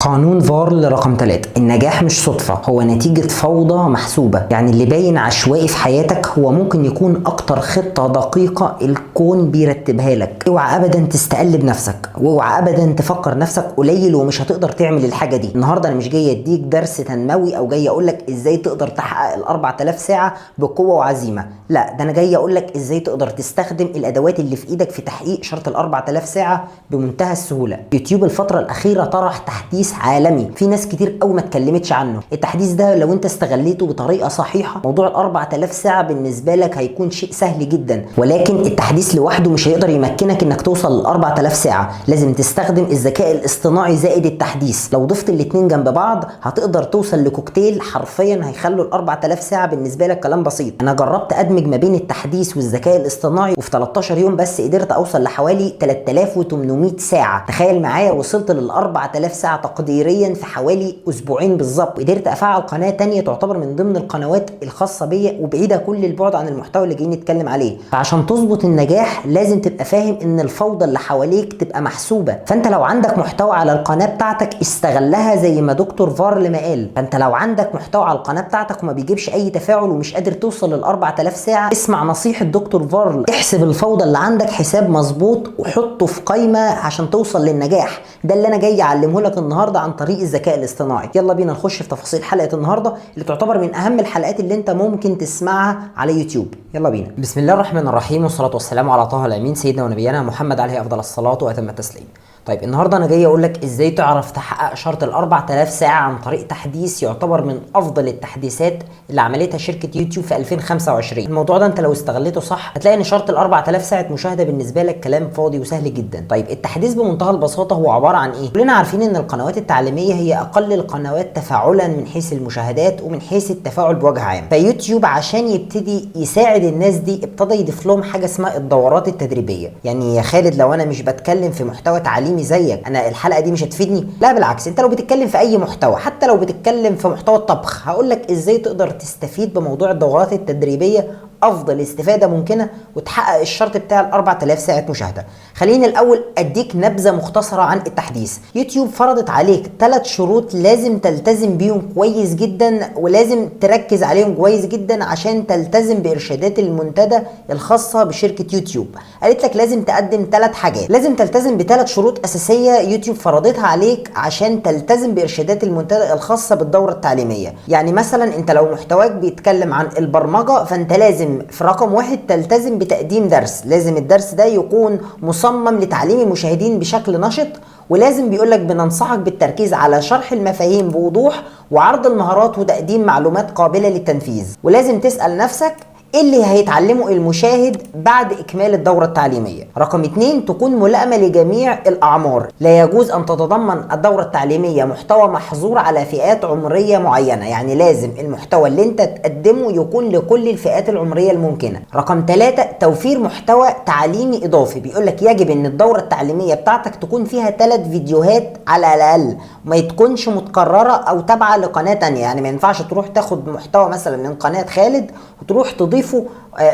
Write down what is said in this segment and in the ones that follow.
قانون فارل رقم 3: النجاح مش صدفة، هو نتيجة فوضى محسوبة. يعني اللي باين عشوائي في حياتك هو ممكن يكون أكتر خطة دقيقة الكون بيرتبها لك. اوعى أبدا تستقل بنفسك، واوعى أبدا تفكر نفسك قليل ومش هتقدر تعمل الحاجة دي. النهاردة أنا مش جاي أديك درس تنموي أو جاي أقولك إزاي تقدر تحقق ال 4000 ساعة بقوة وعزيمة، لا، ده أنا جاي أقولك إزاي تقدر تستخدم الأدوات اللي في إيدك في تحقيق شرط ال 4000 ساعة بمنتهى السهولة. يوتيوب الفترة الأخيرة طرح تحديث عالمي في ناس كتير قوي ما اتكلمتش عنه. التحديث ده لو انت استغليته بطريقة صحيحه، موضوع ال 4000 ساعة بالنسبة لك هيكون شيء سهل جدا. ولكن التحديث لوحده مش هيقدر يمكنك انك توصل لل 4000 ساعة، لازم تستخدم الذكاء الاصطناعي زائد التحديث. لو ضفت الاثنين جنب بعض هتقدر توصل لكوكتيل حرفيا هيخلوا ال 4000 ساعة بالنسبة لك كلام بسيط. انا جربت ادمج ما بين التحديث والذكاء الاصطناعي، وفي 13 يوم بس قدرت اوصل لحوالي 3800 ساعة. تخيل معايا، وصلت لل 4000 ساعة تقديريا في حوالي اسبوعين بالظبط، وقدرت افعل قناة تانية تعتبر من ضمن القنوات الخاصة بيا وبعيدة كل البعد عن المحتوى اللي جايين نتكلم عليه. فعشان تظبط النجاح لازم تبقى فاهم ان الفوضى اللي حواليك تبقى محسوبة. فانت لو عندك محتوى على القناة بتاعتك استغلها زي ما دكتور فارل ما قال. فانت لو عندك محتوى على القناة بتاعتك وما بيجيبش اي تفاعل ومش قادر توصل لل 4000 ساعة، اسمع نصيحة دكتور فارل، احسب الفوضى اللي عندك حساب مظبوط وحطه في قايمة عشان توصل للنجاح. ده اللي انا جاي اعلمه لك النهارده عن طريق الذكاء الاصطناعي. يلا بينا نخش في تفاصيل حلقة النهارده اللي تعتبر من اهم الحلقات اللي انت ممكن تسمعها على يوتيوب. يلا بينا. بسم الله الرحمن الرحيم، والصلاة والسلام على طه الامين سيدنا ونبينا محمد عليه افضل الصلاة واتم التسليم. طيب النهارده انا جاي اقول لك ازاي تعرف تحقق شرط ال 4000 ساعة عن طريق تحديث يعتبر من افضل التحديثات اللي عملتها شركة يوتيوب في 2025. الموضوع ده انت لو استغليته صح هتلاقي ان شرط ال 4000 ساعة مشاهده بالنسبة لك كلام فاضي وسهل جدا. طيب التحديث بمنتهى البساطة هو عبارة عن ايه؟ كلنا عارفين ان القنوات التعليمية هي اقل القنوات تفاعلا من حيث المشاهدات ومن حيث التفاعل بوجه عام. فيوتيوب عشان يبتدي يساعد الناس دي ابتدى يضيف لهم حاجة اسمها الدورات التدريبية. يعني يا خالد لو انا مش بتكلم في محتوى تعليمي زيك انا الحلقة دي مش هتفيدني؟ لا بالعكس، انت لو بتتكلم في اي محتوى، حتى لو بتتكلم في محتوى الطبخ، هقول لك ازاي تقدر تستفيد بموضوع الدورات التدريبية افضل استفاده ممكنة وتحقق الشرط بتاع ال 4000 ساعة مشاهده. خليني الاول اديك نبذه مختصره عن التحديث. يوتيوب فرضت عليك 3 شروط لازم تلتزم بيهم كويس جدا ولازم تركز عليهم كويس جدا عشان تلتزم بارشادات المنتدى الخاصة بشركه يوتيوب. قالت لك لازم تقدم 3 حاجات، لازم تلتزم بثلاث شروط اساسية يوتيوب فرضتها عليك عشان تلتزم بارشادات المنتدى الخاصة بالدوره التعليمية. يعني مثلا انت لو محتواك بيتكلم عن البرمجة فانت لازم في رقم 1 تلتزم بتقديم درس، لازم الدرس ده يكون مصمم لتعليم المشاهدين بشكل نشط، ولازم بيقولك بننصحك بالتركيز على شرح المفاهيم بوضوح وعرض المهارات وتقديم معلومات قابلة للتنفيذ. ولازم تسأل نفسك ايه اللي هيتعلمه المشاهد بعد اكمال الدورة التعليمية. رقم 2 تكون ملائمة لجميع الاعمار، لا يجوز ان تتضمن الدورة التعليمية محتوى محظور على فئات عمرية معينة، يعني لازم المحتوى اللي انت تقدمه يكون لكل الفئات العمرية الممكنة. رقم 3 توفير محتوى تعليمي اضافي، بيقولك يجب ان الدورة التعليمية بتاعتك تكون فيها 3 فيديوهات على الاقل، ما تكونش متكررة او تابعة لقناة تانية. يعني ما ينفعش تروح تاخد محتوى مثلا من قناة خالد وتروح تضيف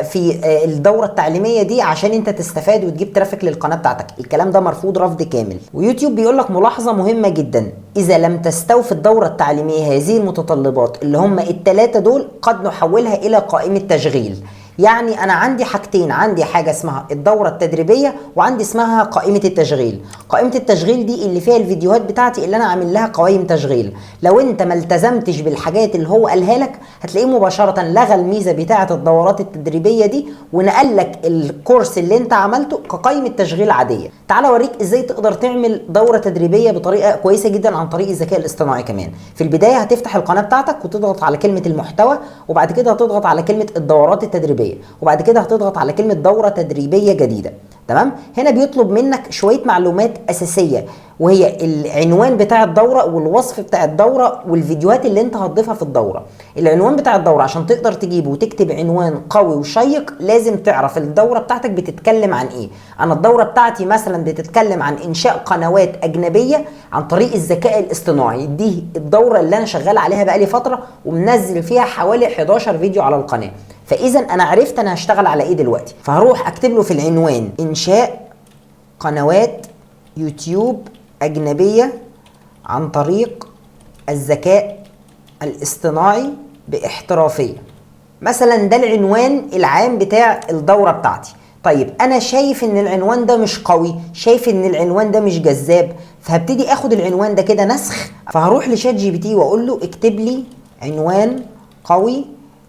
في الدورة التعليمية دي عشان انت تستفاد وتجيب traffic للقناة بتاعتك. الكلام ده مرفوض رفض كامل. ويوتيوب بيقول لك ملاحظة مهمة جدا، اذا لم تستوفي الدورة التعليمية هذه المتطلبات اللي هم ال3 دول قد نحولها الى قائمة تشغيل. يعني انا عندي حاجتين، عندي حاجة اسمها الدورة التدريبية وعندي اسمها قائمة التشغيل. قائمة التشغيل دي اللي فيها الفيديوهات بتاعتي اللي انا عامل لها قوائم تشغيل. لو انت ما التزمتش بالحاجات اللي هو قالها لك هتلاقيه مباشرة لغى الميزة بتاعه الدورات التدريبية دي ونقل لك الكورس اللي انت عملته كقائمه تشغيل عادية. تعال اوريك ازاي تقدر تعمل دوره تدريبية بطريقة كويسة جدا عن طريق الذكاء الاصطناعي. كمان في البداية هتفتح القناة بتاعتك وتضغط على كلمة المحتوى، وبعد كده هتضغط على كلمة الدورات التدريبية، وبعد كده هتضغط على كلمة دورة تدريبية جديدة. تمام؟ هنا بيطلب منك شوية معلومات أساسية وهي العنوان بتاع الدورة والوصف بتاع الدورة والفيديوهات اللي انت هتضيفها في الدورة. العنوان بتاع الدورة عشان تقدر تجيبه وتكتب عنوان قوي وشيق لازم تعرف الدورة بتاعتك بتتكلم عن ايه. انا الدورة بتاعتي مثلا بتتكلم عن انشاء قنوات اجنبية عن طريق الذكاء الاصطناعي، دي الدورة اللي انا شغال عليها بقالي فترة ومنزل فيها حوالي 11 فيديو على القناة. فاذا انا عرفت انا هشتغل على ايه دلوقتي، فهروح اكتب له في العنوان انشاء قنوات يوتيوب أجنبية عن طريق الذكاء الاصطناعي باحترافية مثلا. ده العنوان العام بتاع الدورة بتاعتي. طيب انا شايف ان العنوان ده مش قوي، شايف ان العنوان ده مش جذاب، فهبتدي اخد العنوان ده كده نسخ، فهروح ل ChatGPT واقول له اكتب لي عنوان قوي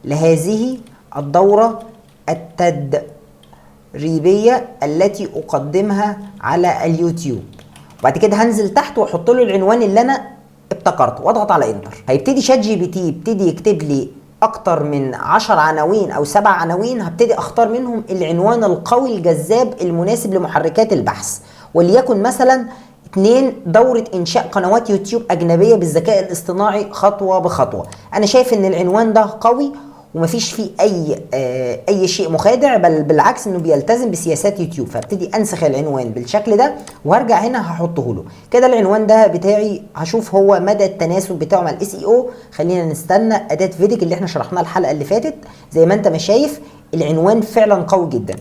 لهذه الدورة التدريبية التي اقدمها على اليوتيوب. وبعد كده هنزل تحت واحط له العنوان اللي انا ابتكرته واضغط على enter. هيبتدي ChatGPT يبتدي يكتب لي اكتر من 10 عناوين او 7 عناوين، هبتدي اختار منهم العنوان القوي الجذاب المناسب لمحركات البحث، وليكن مثلا 2 دورة انشاء قنوات يوتيوب اجنبية بالذكاء الاصطناعي خطوة بخطوة. انا شايف ان العنوان ده قوي ومفيش فيه اي شيء مخادع، بل بالعكس انه بيلتزم بسياسات يوتيوب، فابتدي انسخ العنوان بالشكل ده وهرجع هنا هحطه له كده. العنوان ده بتاعي هشوف هو مدى التناسب بتاعه مع ال SEO. خلينا نستنى اداه vidIQ اللي احنا شرحناها الحلقة اللي فاتت. زي ما انت ما شايف العنوان فعلا قوي جدا.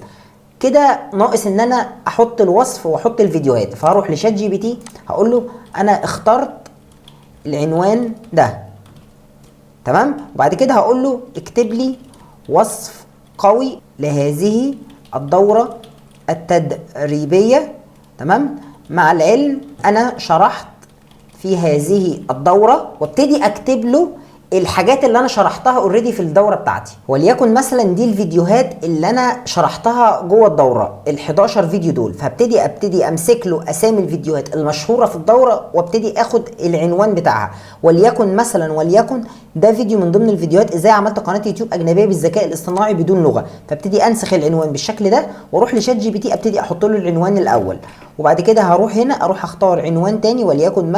كده ناقص ان انا احط الوصف واحط الفيديوهات، فهروح ل ChatGPT هقول له انا اخترت العنوان ده، تمام، وبعد كده هقول له اكتب لي وصف قوي لهذه الدورة التدريبية، تمام، مع العلم انا شرحت في هذه الدورة، وابتدي اكتب له الحاجات اللي انا شرحتها already في الدورة بتاعتي، وليكن مثلا دي الفيديوهات اللي انا شرحتها جوه الدورة ال 11 فيديو دول، فابتدي امسك له اسامي الفيديوهات المشهورة في الدورة وابتدي اخد العنوان بتاعها، وليكن مثلا ده فيديو من ضمن الفيديوهات ازاي عملت قناة يوتيوب اجنبية بالذكاء الاصطناعي بدون لغة، فابتدي انسخ العنوان بالشكل ده واروح ل ChatGPT ابتدي احط له العنوان الاول، وبعد كده هروح هنا اروح اختار عنوان تاني، وليكن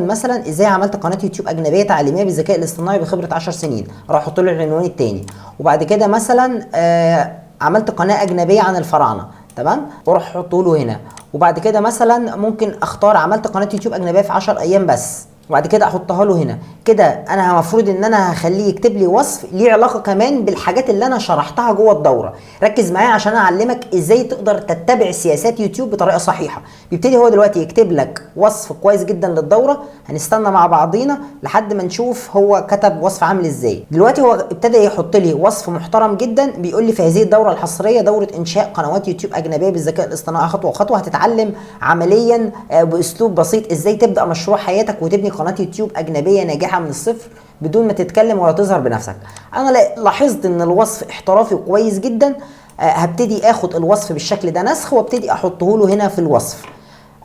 مثلا ازاي عملت قناة يوتيوب اجنبية تعليمية بالذكاء الاصطناعي بخبره 10 سنين، اروح احط له العنوان التاني، وبعد كده مثلا عملت قناة اجنبية عن الفراعنة، تمام، واروح احطه له هنا، وبعد كده مثلا ممكن اختار عملت قناة يوتيوب اجنبية في 10 ايام بس، وبعد كده احطها له هنا. كده انا المفروض ان انا هخليه يكتب لي وصف ليه علاقة كمان بالحاجات اللي انا شرحتها جوه الدورة. ركز معايا عشان اعلمك ازاي تقدر تتبع سياسات يوتيوب بطريقة صحيحه. بيبتدي هو دلوقتي يكتب لك وصف كويس جدا للدورة، هنستنى مع بعضينا لحد ما نشوف هو كتب وصف عامل ازاي. دلوقتي هو ابتدى يحط لي وصف محترم جدا، بيقول لي في هذه الدورة الحصريه دوره انشاء قنوات يوتيوب اجنبية بالذكاء الاصطناعي خطوة خطوة، هتتعلم عمليا باسلوب بسيط ازاي تبدا مشروع حياتك وتبني قناة يوتيوب أجنبية ناجحة من الصفر بدون ما تتكلم ولا تظهر بنفسك. أنا لاحظت إن الوصف احترافي وكويس جدا، هبتدي آخد الوصف بالشكل ده نسخ وابتدي أحطه له هنا في الوصف.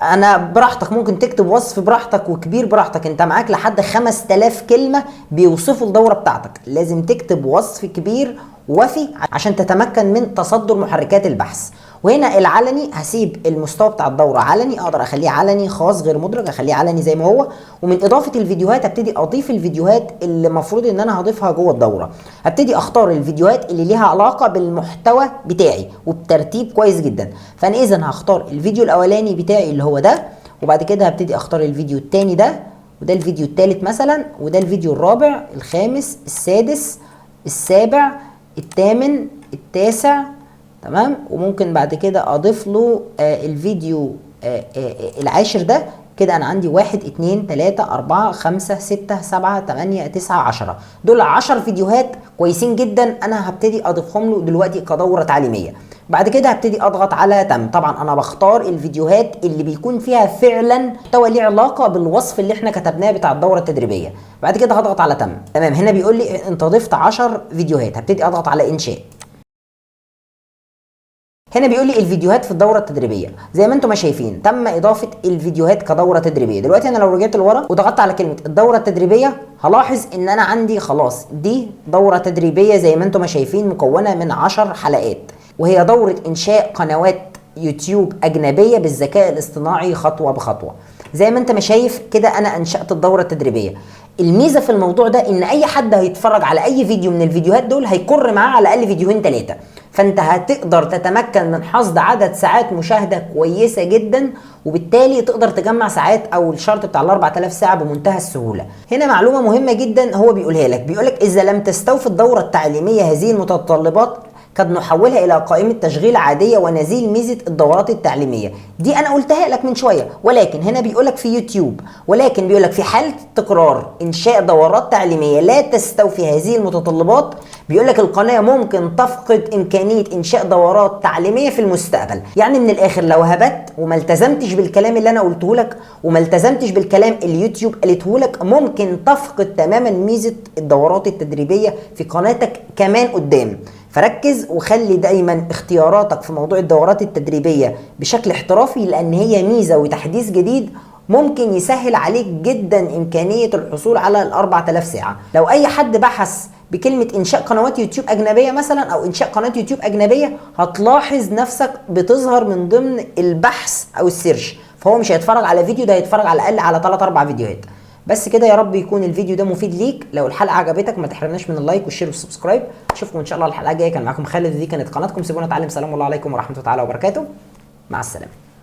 أنا براحتك ممكن تكتب وصف براحتك وكبير براحتك، أنت معاك لحد 5000 كلمة بيوصفوا الدورة بتاعتك، لازم تكتب وصف كبير وفي عشان تتمكن من تصدر محركات البحث. وهنا العلني هسيب المستوى بتاع الدورة علني، اقدر اخليه علني خاص غير مدرج، اخليه علني زي ما هو. ومن اضافة الفيديوهات ابتدي اضيف الفيديوهات اللي المفروض ان انا هضيفها جوه الدورة، هبتدي اختار الفيديوهات اللي ليها علاقة بالمحتوى بتاعي وبترتيب كويس جدا. فانا اذا هختار الفيديو الاولاني بتاعي اللي هو ده، وبعد كده هبتدي اختار الفيديو الثاني ده، وده الفيديو الثالث مثلا، وده الفيديو الرابع، الخامس، السادس، السابع، الثامن، التاسع، تمام. وممكن بعد كده اضيف له الفيديو العاشر ده. كده انا عندي 1 2 3 4 5 6 7 8 9 10، دول 10 فيديوهات كويسين جدا انا هبتدي اضيفهم له دلوقتي كدورة تعليمية. بعد كده هبتدي اضغط على تم. طبعا انا بختار الفيديوهات اللي بيكون فيها فعلا محتوى ليه علاقة بالوصف اللي احنا كتبناه بتاع الدورة التدريبية. بعد كده هضغط على تم. تمام، هنا بيقول لي انت ضفت 10 فيديوهات، هبتدي اضغط على انشاء. هنا بيقول لي الفيديوهات في الدورة التدريبية، زي ما انتم ما شايفين تم اضافه الفيديوهات كدوره تدريبية. دلوقتي انا لو رجعت لورا وضغطت على كلمة الدورة التدريبية هلاحظ ان انا عندي خلاص دي دوره تدريبية زي ما انتم ما شايفين، مكونة من 10 حلقات، وهي دوره انشاء قنوات يوتيوب اجنبية بالذكاء الاصطناعي خطوة بخطوة. زي ما انت ما شايف كده انا انشات الدورة التدريبية. الميزة في الموضوع ده ان اي حد هيتفرج على اي فيديو من الفيديوهات دول هيكر معاه على الاقل فيديوهين 3، فانت هتقدر تتمكن من حصد عدد ساعات مشاهده كويسة جدا، وبالتالي تقدر تجمع ساعات او الشرط بتاع ال 4000 ساعة بمنتهى السهولة. هنا معلومة مهمة جدا هو بيقولها لك، بيقول لك اذا لم تستوفي الدورة التعليمية هذه المتطلبات قد نحولها الى قائمة تشغيل عادية ونزيل ميزة الدورات التعليمية. دي انا قلتها لك من شوية، ولكن هنا بيقولك في يوتيوب، ولكن بيقولك في حاله تكرار انشاء دورات تعليمية لا تستوفي هذه المتطلبات، بيقولك القناة ممكن تفقد امكانية انشاء دورات تعليمية في المستقبل. يعني من الاخر لو هبت وما التزمتش بالكلام اللي انا قلته لك وما التزمتش بالكلام اللي اليوتيوب قالته لك، ممكن تفقد تماما ميزة الدورات التدريبية في قناتك كمان قدام. فركز وخلي دايما اختياراتك في موضوع الدورات التدريبية بشكل احترافي، لان هي ميزة وتحديث جديد ممكن يسهل عليك جدا امكانية الحصول على ال 4000 ساعة. لو اي حد بحث بكلمة انشاء قنوات يوتيوب اجنبية مثلا او انشاء قناة يوتيوب اجنبية، هتلاحظ نفسك بتظهر من ضمن البحث او ال search، فهو مش هيتفرج على فيديو، ده هيتفرج على الاقل على 3-4 فيديوهات بس كده. يا رب يكون الفيديو ده مفيد ليك. لو الحلقة عجبتك ما تحرمناش من ال like وال share وال subscribe. اشوفكم ان شاء الله الحلقة الجاية. كان معاكم خالد، دي كانت قناتكم سيبونا اتعلم. سلام الله عليكم ورحمة الله تعالى وبركاته، مع السلامة.